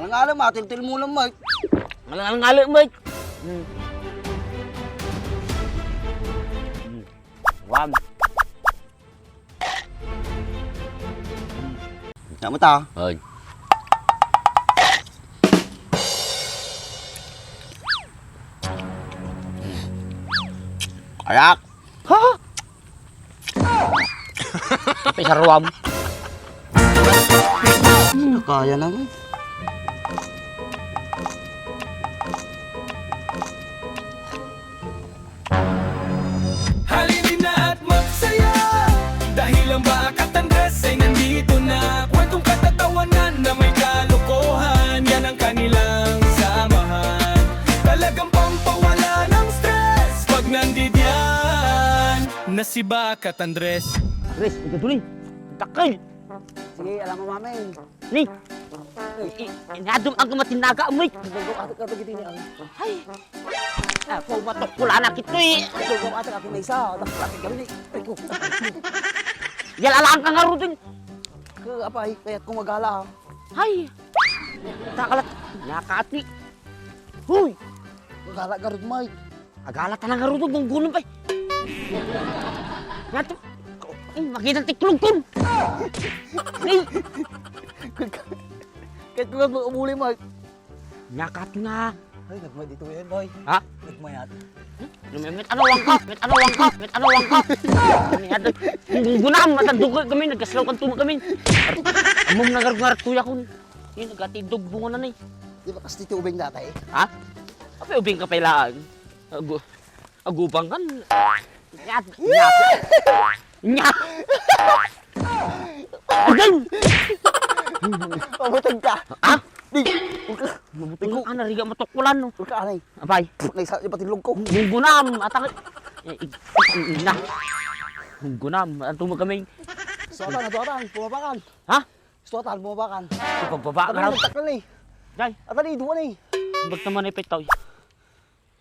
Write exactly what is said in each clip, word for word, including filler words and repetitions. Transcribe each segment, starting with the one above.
Ngalem, ah, tiltil mo lang, Mike. Ngal-, ngal-, ngalem, Mike. Hmm. Hmm. Wan. Nya mo ta. Ay. Ayak. Ha? Kape sa ruwam. Hmm, kaya naman. Halina at magsaya dahil ang Bakat Andres ay nandito na. Kwentong katatawanan na may kalokohan, yan ang kanilang samahan. Talagang pampawala ng stress pag nandidiyan na si Bakat Andres. Andres, ang gagawin? Dakkel! Sige, alam mo, mami. Ni, i-, i-, inadum ang gumatin na aga, amoy. Ay, ako, matukulanak ito eh. Yalalaan ka nga rudin. Ka, apay, kaya't kumagala, ah. Ay, takalat, nakati. Huy! Magala ka rud, Mike. Agala ta na nga rudin, gunggunom pa eh. Nato, eh, makita ti klugkon. Eh. Kahit ko nga umuli, Mike. Nyakat na. Ay, nagmayat dito yan, boy. Ha? Nagmayat. Met ano wangka? Met ano wangka? Met ano wangka? Ano yan? Gunggunam, matandukay kami, nagkaslaw kan tumo kami. Amom na gargarat kuya kun. Yan, nagkatidog bunga na ni. Di ba kasi ti ubing dati? Ha? Apay ubing ka pailaan? Agu-, agubang kan. Nyat, nyat. Nyat. Agay! Mabuteng ka. Ha? Di. Mabuteng ko. Ang nariga matukulan, no? Ulka, anay. Apay. Naisa, di pati lugko. Gunggunam, atang. Eh, ig-, ig-, na. Gunggunam, anto mo kami? Suatan, suatan, pumapakan. Ha? Suatan, pumapakan. Pagbaba ka Atang raw. Nagtakal ni. Day. Atang ni, duwa ni. Ba't naman ipitaw?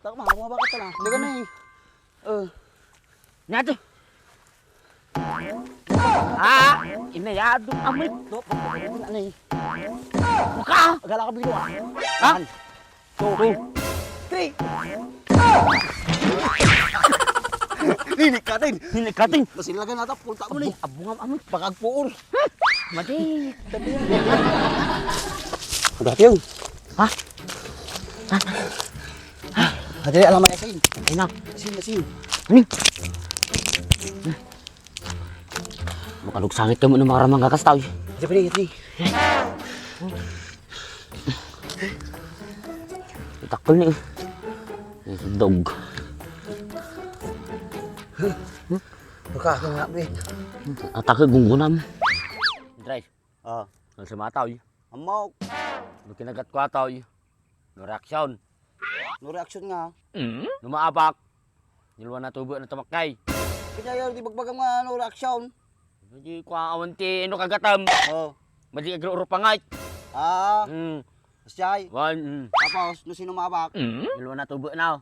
Tak, mga, mga bakit ka na? Hindi ka na eh. Oh. Nato. Ah, inayado amoy. Ano eh? Buka! Agala ka bilo ah. Ha? One, two, three. Nini ka din. Nini ka din. Masilagan na ta, punta mo ni. Abungan amoy. Bagag puol. Mati. Dati yun. Ha? Dati, alam mo, asin. Ay na. Asin, asin. Ano? Makalugsangit kami ng mga ramang gagas tao. Dati, dati. Takol ni. Dog. Buka, ako nga, wait. Atake gunggunam. Dre. Ah. Ang sumataw. Amok. Nung kinagat ko ataw. No reaction. No reaction nga. Numaabak. Nilwa na tubo na tumakkay. Kanya yun, di bagbagam nga no reaction. Di ko awan ti ino kagatam. Oh. Madi agro-uro pangay. Ah. Hmm. Siyay. Wan, mm. Tapos, no sino maabak? Mm. Ilwan na tubo na.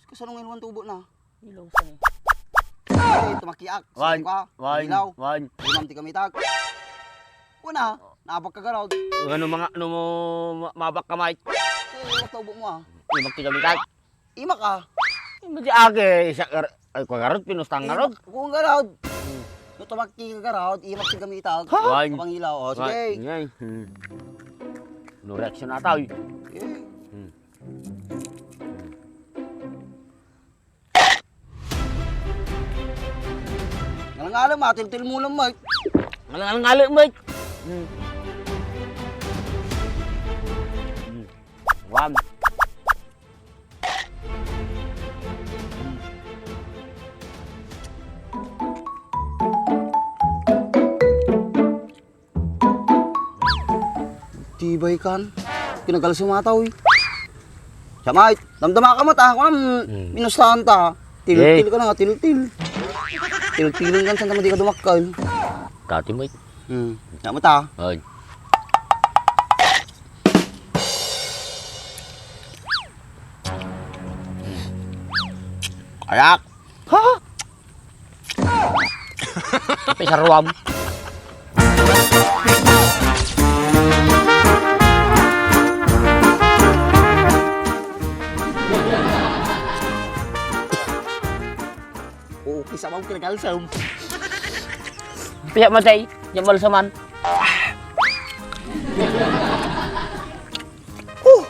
Kasano nga ilwan tubo na? Ilaw sa ni. Ay, tumakiak. Wan, Sino ka? Wan, Ilaw. Wan. Imam ti kamitag. Una, naabak ka garod. Ano mga, ano mo, ma-, mabak ka, Mike? Ay, ilak tubo mo ah. Imam ti kamitag. Imak ah. Madi agi, isa ka, ay, kwa garod, pinustang garod. Imak, kung garod. Hmm. No, tumakki ka garod, imak ti kamitag. Ha? Wan. Kapangilaw, oh, Wan. Sige. Ngay. Hmm. No reaction ata, oy. Eh. Hmm. Ngalangalam, ah, tiltil mo lang, Mike. Ngalangalam, Mike. Hmm. Hmm. Wan. Tibay kan. Kinagal sumataw, eh. Siya, mate, damdama ka mo, ta. Kuan, Hmm. minustahan ta. Tiltil Yay. ka na nga, tiltil. Tiltilan kan, saan ka di ka dumakkel? Dati mo, eh. Hmm. Siya mo, ta. Ay. Ayak. Ha? Kape sa ruwam. Nagalsem. Piyak matay, diak malseman. Huh!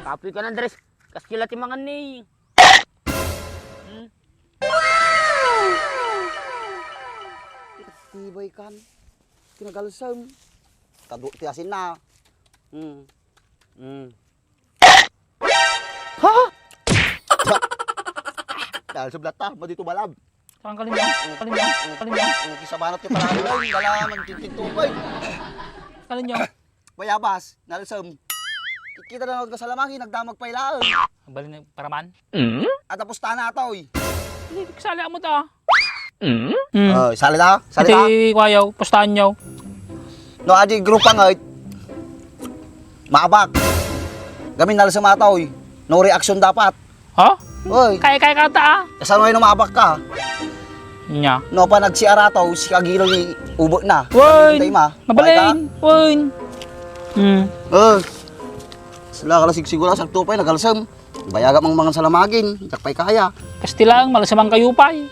Kapoy ka na, Andres. Kas kila ti mangan ni. Hmm? Tibay kan. Kinagalsem. Kadu ti asinna. Hmm. Hmm. Ha? Dahil sa blata, madito balab. Saan ka rin yan? Ka rin yan? Ka rin yan? Okay, sa banat niya pala. Ay, wala, magtitinto ko eh. Ka rin yan? Bayabas, nalsem. Kita na nga salamagi, nagdamag pa ilaen. Ang bali na paraman? At tapos tana to eh. Hindi, kasali mo ta. Mm. Oh, sali ta? Sali ta? Iti kwayaw, pustahan nyo. No, adi grupa nga, eh, maabak. Gamin nalsem ata, oy. No reaction dapat. Ha? Oy. Kaya, kaya ka ta, ah. Kasano kayo no maabak ka? Nya. No, pa nagsiarato, si kagilo ni ubo na. Wen. Hindi ma. Mabalin. Wen. Hmm. Oh. Sila ka sigsigura, sakto pa, nagalsem. Bayaga mang mangan salamagin, diak pay kaya. Kastilang, malasa man kayo pay.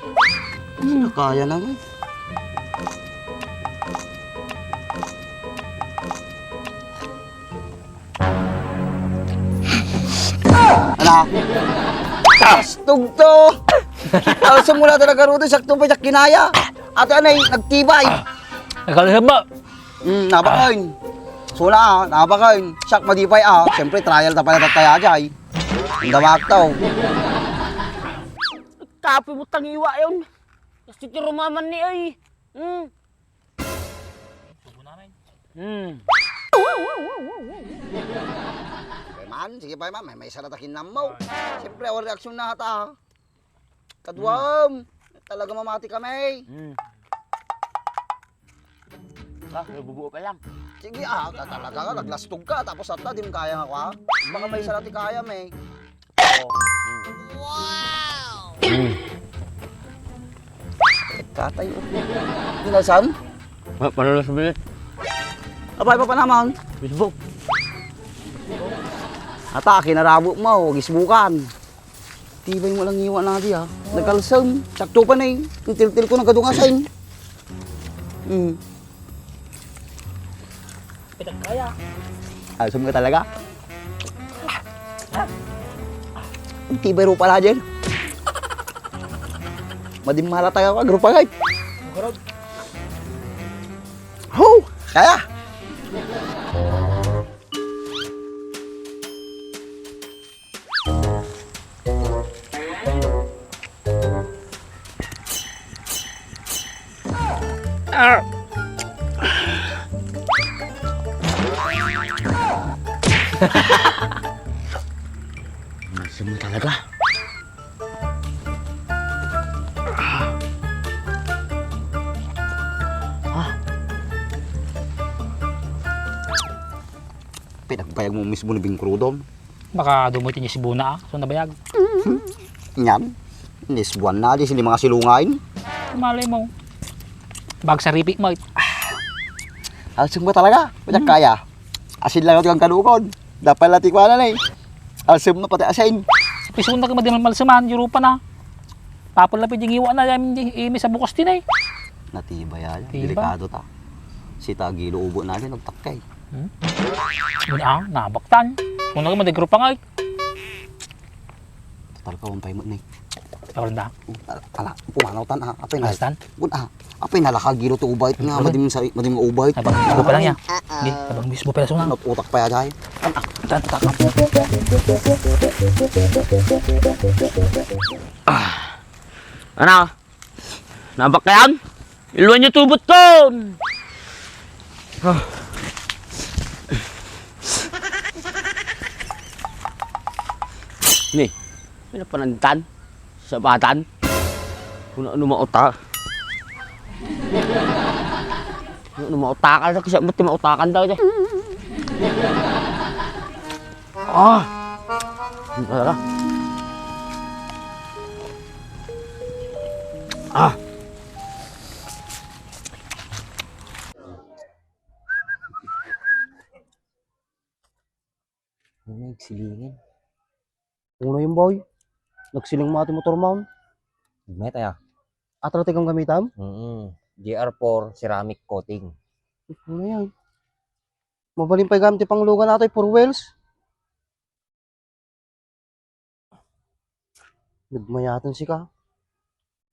Hmm. Kaya naman. Ala. Tugto. Alas mo na talaga ruto, sakto pa diak kinaya. Ate anay, nagtibay. Nagkalasa ba? Hmm, nabakan. Sula, ah, nabakan. Siak, madipay, ah. Siyempre, trial ta pala tattaya, jay. Ang damak tao. Kapoy mo tangiwa yun. Kasi ti rumaman ni ay. Hmm. Hmm. Sige pa, man. Sige pa, man. May, may sarata kinam mo. Siyempre, awal reaksyon na ata. Kaduam, talaga mamati kami. Hmm. Ah, may bubuo pa lang. Sige, ah, ka talaga ka, naglastog ka, tapos ata, di mo kaya nga, kwa? Baka may sarati kaya, may. Oo. Wow! Hmm. Tatay, oh. Inalsam? Ma-, paano na sa bilis? Abay, pa naman. Facebook. Ata, kinarabo mo, gisbukan. Tibay mo lang iwa na di, ah. Nagkalsam. Sakto pa na, eh. Ang tiltil ko nagkadungasan. Hmm. Kaya. Alsam ka talaga. Ang tibay ro pala dyan. Madimala tayo ka, grupa, guys. Ho! Kaya! Ah. Nasa mo talaga? Ah. Pinagbayag mo mismo ni Bing Crudon. Baka dumoy ti nisbuna, ah. So nabayag. Nyan. Nisbuan na, di sini mga silungain. Malay mo. Bag sa ripik mo, eh. Alsem ba talaga? Wala kaya. Asin lang ang kadukon. Dapat lang tikwanan, eh. Alsem na pati asin. Piso na ka madimal malseman, Europa na. Tapos lapit yung iwa na, yung imi sa bukas din, eh. Natibay, ah. Tiba. Delikado ta. Si Tagilo ubo na din, nagtakkay. Hmm? Yun, ah, nabaktan. Kung naman, grupa nga, eh. Total ka, one pay mo, ni. Tawag na. Uh, ala, ala, pumanaw tan, ah. Apay na. Alas tan? Gun, ah. Apay na, laka, giro to ubay nga, madim sa, madim nga ubay. Abang, bisbo pa lang yan. Sige, abang, bisbo pa lang, sunang. Utak pa yan, ay. Tan, ah. Tan, tan, tan. Ah. Ano? Nabak kayan? Iluan niyo tubot ko! Ah. Ni, may napanantan? Sabatan? Kung ano mauta? Kung ano mauta ka, kasi mati mautakan daw, eh. Ah! Ano talaga? Ah! Ano na yung silingin? Unayen, boy. Nagsiling mo ti motor mo. Met aya. Atra ti kam gamitam? Mm. G R four ceramic coating. Unayen. Mabalin pay gayam ti panglugan natoy, four wheels. Nagmayaten sika.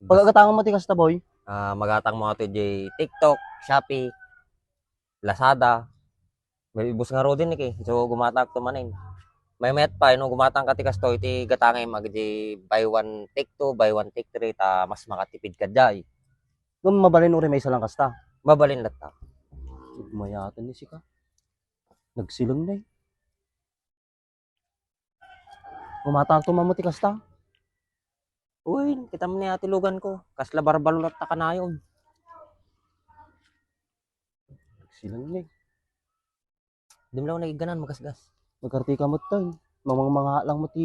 Bas- Pagagatangan mo ti kasta, boy. Ah, magatang mo ato di TikTok, Shopee, Lazada. May ibus nga rudin, iki. So, gumatang to manin. May met pa, no, gumatang ka ti kasto, iti gatangem, agdi buy one, take two, buy one, take three, ta mas makatipid ka jay. Ngem mabalin uri maysa lang kasta. Mabalin latta. Nagmayaten ni sika. Nagsiling na eh. Gumatang to man mo ti kasta. Uy, kita mo ni ati lugan ko. Kasla barbalo latta kanayon. Nagsiling na eh. Di mo lang nagigganan, magasgas. Nagkarti ka mo tayo. Mamang mga lang mo ti